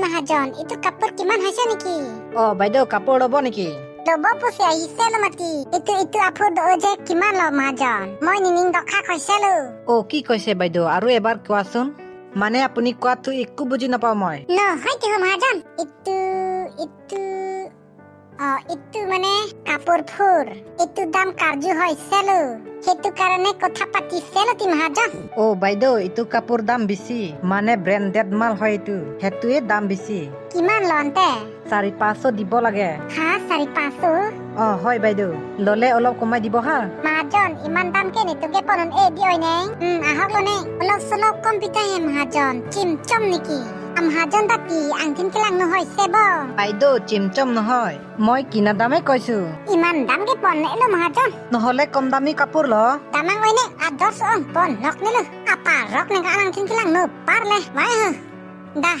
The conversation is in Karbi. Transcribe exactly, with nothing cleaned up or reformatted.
মহাজন, ইটো কাপোৰ কিমান হৈছে নেকি? অ বাইদেউ, কাপোৰ ল'ব নেকি? ল'ব পুচি আহিছে লো মাতি। ইটো, ইটো কাপোৰ দ-, যে কিমান লো মহাজন? মই নিনিং দখা কৈছে লো। অ, কি কৈছে বাইদেউ? আৰু এবাৰ কোৱাচোন। মানে আপুনি কোৱাটো একো বুজি নাপাওঁ মই। নহয় দেহ মহাজন। ইটো, ইটো, অ, ইটো মানে কাপোৰবোৰ। ইটো দাম কাৰ্যু হৈছে লো। সেইটো কাৰণে কথা পাতিছে লো তি মহাজন। অ বাইদেউ, ইটো কাপোৰ দাম বেছি। মানে ব্ৰেণ্ডেড মাল হয় এইটো। সেইটোৱে দাম বেছি। কিমান লনতে? চাৰি পাঁচশ দিব লাগে। হা, চাৰি পাঁচশ? অ, হয় বাইদেউ। ল'লে অলপ কমাই দিব হা। মহাজন, ইমান দাম কেনে তোকে পনন এ দি অইনে? উম, আহক লনে। অলপ চলপ কম পিতাই হে মহাজন। চিমচম নেকি? আ, মহাজন দাতি, আংঠিন কিলাং নহয় চেব। বাইদেউ, চিমচম নহয়। মই কিনা দামে কৈছো। ইমান দাম কে পন এলো মহাজন। নহ'লে কম দামী কাপোৰ ল। দামাং অইনে, আদৰ্শ অং পন নক নিলো। আপা ৰক নেংকা আংঠিন কিলাং ন পাৰলে। মাই হ। দা,